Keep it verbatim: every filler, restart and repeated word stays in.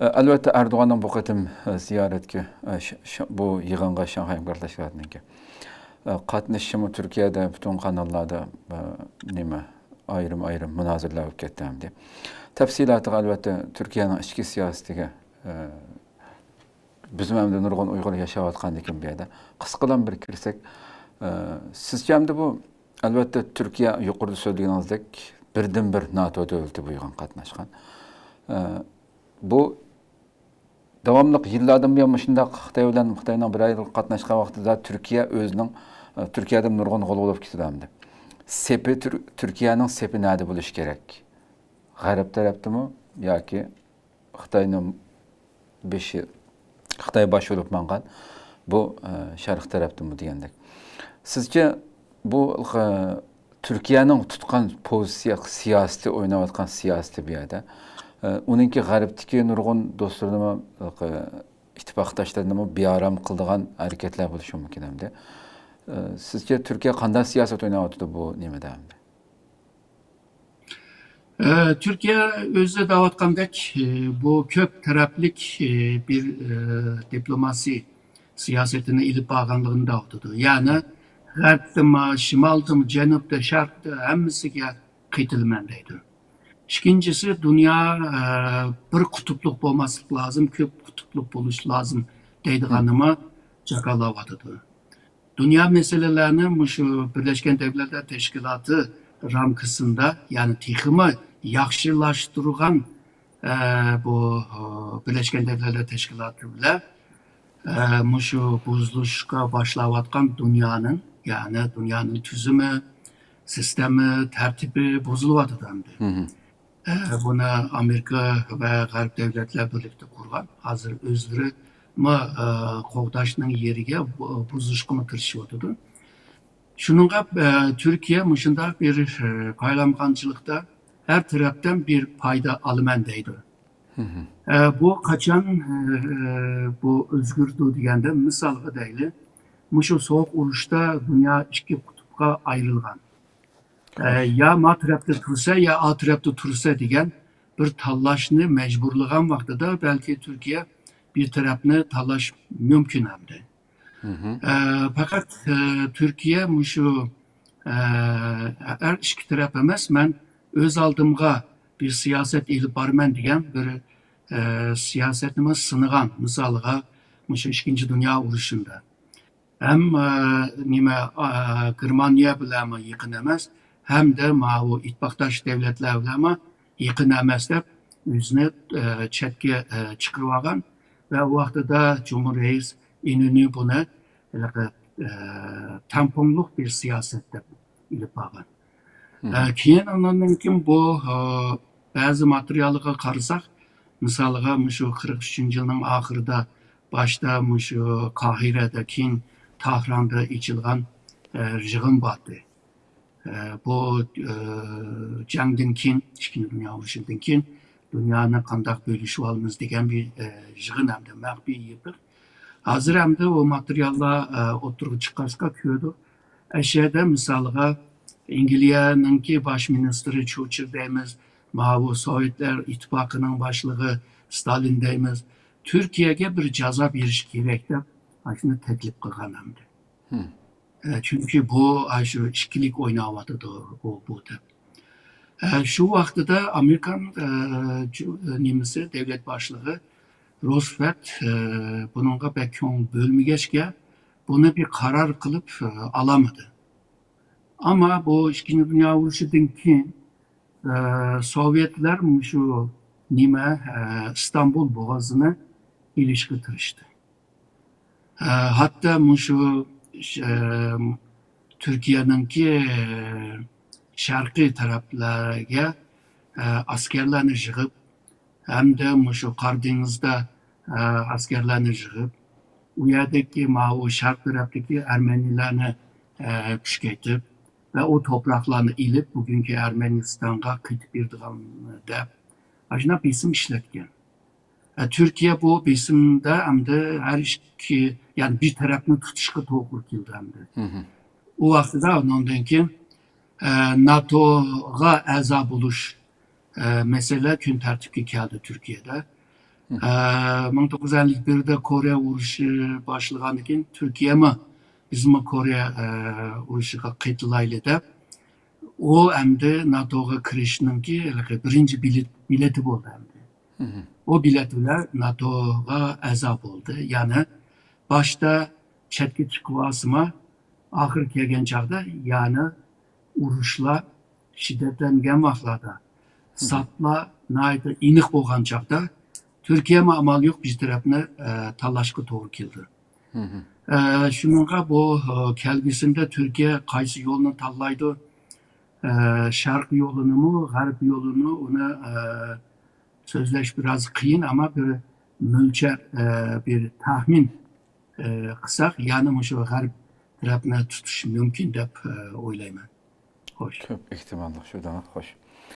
ئەلۋەتتە، ئەردوغاننىڭ بۇ قېتىم، ئە، زىيارەتكە، ئە، ش-، ش-، بۇ يىغىنغا شاڭخەي ھەمكارلىق تەشكىلاتىنىڭكى، ئە، قاتنىشىشىمۇ تۈركىيەدە پۈتۈن قاناللاردا، ئە، نېمە، ئايرىم-ئايرىم مۇنازىرىلەر بولۇپ كەتتى ئەمدى. تەپسىلاتىغا، ئەلۋەتتە، تۈركىيەنىڭ ئىچكى سىياسىتىگە، ئە، بىزمۇ ئەمدى نۇرغۇن ئۇيغۇر ياشاۋاتقاندىكىن بۇ يەردە قىسقىلا بىر كىرسەك، ئە، سىزچە ئەمدى بۇ، ئەلۋەتتە، تۈركىيە يۇقىرىدا سۆزلىگىنىڭىزدەك بىردىنبىر ناتو دۆلىتى بۇ يىغىنغا قاتناشقان. ئە، بۇ داۋاملىق يىللاردىن بۇيان مۇشۇنداق خىتاي بىلەن، خىتاينىڭ بىرەر يىل قاتناشقان ۋاقتىدا تۈركىيە ئۆزىنىڭ، ئە، تۈركىيەدىن نۇرغۇن غۇلغۇلا بولۇپ كېتىدۇ ئەمدى. سېپى تۈر-، تۈركىيەنىڭ سېپى نەدە بولۇشى كېرەك؟ غەرب تەرەپتىمۇ ياكى خىتاينىڭ بېشى، خىتاي باش بولۇپ ماڭغان بۇ، ئە، شەرق تەرەپتىمۇ دېگەندەك. سىزچە بۇ، ئە، تۈركىيەنىڭ تۇتقان پوزىتسىيە، سىياسىتى، ئويناۋاتقان سىياسىتى بۇ يەردە، ئە، ئۇنىڭكى غەربتىكى نۇرغۇن دوستلىرىنىمۇ، ئە، ئىتتىپاقداشلىرىنىمۇ بىئارام قىلىدىغان ھەرىكەتلەر بولۇشى مۇمكىن ئەمدى. ئە، سىزچە تۈركىيە قانداق سىياسەت ئويناۋاتىدۇ بۇ نېمىدە ئەمدى؟ ئە، تۈركىيە ئۆزى دەۋاتقاندەك، ئە، بۇ كۆپ تەرەپلىك، ئە، بىر، ئە، دىپلوماسىي سىياسىتىنى ئېلىپ بارغانلىقىنى دەۋاتىدۇ. يەنى غەربتىمۇ، شىمالدىمۇ، جەنۇبتا، شەرقتە ھەممىسىگە قېتىلىمەن دەيدۇ. ئىككىنچىسى، دۇنيا، ئە، بىر قۇتۇپلۇق بولماسلىق لازىم، كۆپ قۇتۇپلۇق بولۇش لازىم دەيدىغاننىمۇ جاكارلاۋاتىدۇ. دۇنيا مەسىلىلەرنى مۇشۇ بىرلەشكەن دۆلەتلەر تەشكىلاتى رامكىسىندا، يەنى تېخىمۇ ياخشىلاشتۇرغان، ئە، بۇ، ئە، بىرلەشكەن دۆلەتلەر تەشكىلاتى بىلەن، ئە، مۇشۇ بۇزۇلۇشقا باشلاۋاتقان دۇنيانىڭ، يەنى دۇنيانىڭ تۈزۈمى، سىستېما، تەرتىپى بۇزۇلۇۋاتىدۇ ئەمدى. ئە، بۇنى ئامېرىكا ۋە غەرب دۆلەتلەر بىرلىكتە قۇرغان. ھازىر ئۆزلىرىمۇ، ئە، قوغداشنىڭ يېرىگە بۇ-، بۇزۇشقىمۇ تىرىشىۋاتىدۇ. شۇنىڭغا، ئە، تۈركىيە مۇشۇنداق بىر، ئە، پايلانغانچىلىقتا ھەر تەرەپتىن بىر پايدا ئالىمەن دەيدۇ. ئە، بۇ قاچان، ئە، بۇ ئۆزگىرىدۇ دېگەندە، مىسالغا دەيلى، مۇشۇ سوغۇق ئۇرۇشتا دۇنيا ئىككى قۇتۇپقا ئايرىلغان. ئە، يا ما تەرەپتە تۇرسا، يا ئا تەرەپتە تۇرسا دېگەن بىر تاللاشنى مەجبۇرلىغان ۋاقتىدا بەلكى تۈركىيە بىر تەرەپنى تاللاش مۇمكىن ئەمدى. ئە، پەقەت، ئە، تۈركىيە مۇشۇ، ئە، ھەر ئىككى تەرەپ ئەمەس، مەن ئۆز ئالدىمغا بىر سىياسەت ئېلىپ بارىمەن دېگەن بىر، ئە، سىياسەتنىمۇ سىنىغان. مىسالىغا، مۇشۇ ئىككىنچى دۇنيا ئۇرۇشىندا. ھەم، ئە، نېمە، ئە، گېرمانىيە بىلەنمۇ يېقىن ئەمەس، ھەمدە ماۋۇ ئىتتىپاقداش دۆلەتلەر بىلەنمۇ يېقىن ئەمەس دەپ ئۆزىنى، ئە، چەتكە، ئە، چىقىرىۋالغان ۋە ئۇ ۋاقتىدا جۇمھۇر رەئىس ئىنونى بۇنى ھېلىقى، ئە، تەڭپۇڭلۇق بىر سىياسەت دەپ ئېلىپ بارغان. ئە، كېيىن ئۇنىڭدىن كېيىن بۇ، ئە، بەزى ماتېرىيالغا قارىساق، مىسالىغا مۇشۇ قىرىق ئۈچىنچى يىلنىڭ ئاخىرىدا، باشتا مۇشۇ قاھىرەدە، كېيىن تاھراندا ئېچىلغان، ئە، يىغىن بارتى. ئە، بۇ، ئە، جەڭدىن كېيىن، ئىككىنچى دۇنيا ئۇرۇشىدىن كېيىن دۇنيانى قانداق بۆلۈشۈۋالىمىز دېگەن بىر، ئە، يىغىن ئەمدى مەخپىي يىغىن. ھازىر ئەمدى ئۇ ماتېرىياللار، ئە، ئوتتۇرىغا چىققاچقا كۆردۇق. ئەشەدە مىسالىغا ئەنگلىيەنىڭكى باش مىنىستىرى چۇرچىل دەيمىز، ماۋۇ سوۋېتلار ئىتتىپاقىنىڭ باشلىقى ستالىن دەيمىز، تۈركىيەگە بىر جازا بېرىش كېرەك دەپ، ئاشۇنى تەكلىپ قىلغان ئەمدى. ئە، چۈنكى بۇ، ئاشۇ ئىككىلىك ئويناۋاتىدۇ، ئۇ، بۇ دەپ. ئە، شۇ ۋاقتىدا ئامېرىكان، ئە، چۇ-، نېمىسى، دۆلەت باشلىقى روزۋېلت، ئە، بۇنىڭغا بەك كۆڭۈل بۆلمىگەچكە، بۇنى بىر قارار قىلىپ، ئە، ئالالمىدى. ئەمما بۇ ئىككىنچى دۇنيا ئۇرۇشىدىن كېيىن، ئە، سوۋېتلار مۇشۇ نېمە، ئە، ئىستانبۇل بوغازىنى ئېلىشقا تىرىشتى. ئە، ھەتتا مۇشۇ، ئە، تۈركىيەنىڭكى، ئە، شەرقىي تەرەپلەرگە، ئە، ئەسكەرلەرنى يىغىپ، ھەمدە مۇشۇ قارا دېڭىزدا، ئە، ئەسكەرلەرنى يىغىپ، ئۇ يەردىكى ماۋۇ شەرق تەرەپتىكى ئەرمەنىيلەرنى، ئە، كۈچەيتىپ ۋە ئۇ توپراقلارنى ئېلىپ، بۈگۈنكى ئەرمەنىستانغا قېتىپ بېرىدىغان دەپ، ئاشۇنداق بېسىم ئىشلەتكەن. ئە، تۈركىيە بۇ بېسىمدا ئەمدى ھەر ئىككى، يەنى بىر تەرەپنى تۇتۇشقا توغرا كېلىدۇ ئەمدى. ئۇ ۋاقتىدا ئۇنىڭدىن كېيىن، ئە، ناتوغا ئەزا بولۇش، ئە، مەسىلە كۈن تەرتىپكە كەلدى تۈركىيەدە. ئە، مىڭ توققۇز يۈز ئەللىك بىردە كورېيە ئۇرۇشى باشلىغاندىن كېيىن تۈركىيەمۇ، بىزمۇ كورېيە، ئە، ئۇرۇشىغا قېتىلايلى دەپ، ئۇ ئەمدى ناتوغا كىرىشنىڭكى ھېلىقى بىرىنچى بېلەت، بېلەتى بولدى ئەمدى. ئۇ بېلەت بىلەن ناتوغا ئەزا بولدى. يەنى باشتا چەتكە چىقىۋالسىمۇ، ئاخىرى كەلگەن چاغدا، يەنى ئۇرۇشلار شىددەتلەنگەن ۋاقىتلاردا، ساپلار ناھايىتى ئېنىق بولغان چاغدا، تۈركىيەمۇ ئامال يوق بىر تەرەپنى، ئە، تاللاشقا توغرا كېلىدۇ. ئە، شۇنىڭغا بۇ، ئە، كەلگۈسىدە تۈركىيە قايسى يولنى تاللايدۇ؟ ئە، شەرق يولىنىمۇ، غەرب يولىنىمۇ، ئۇنى، ئە، سۆزلەش بىراز قىيىن، ئەمما بىر مۆلچەر، ئە، بىر تەخمىن، ئە، قىلساق، يەنى مۇشۇ غەرب تەرەپنى تۇتۇش مۇمكىن دەپ، ئە، ئويلايمەن. خوش. كۆپ ئېھتىماللىق شۇ دەڭ، خوش.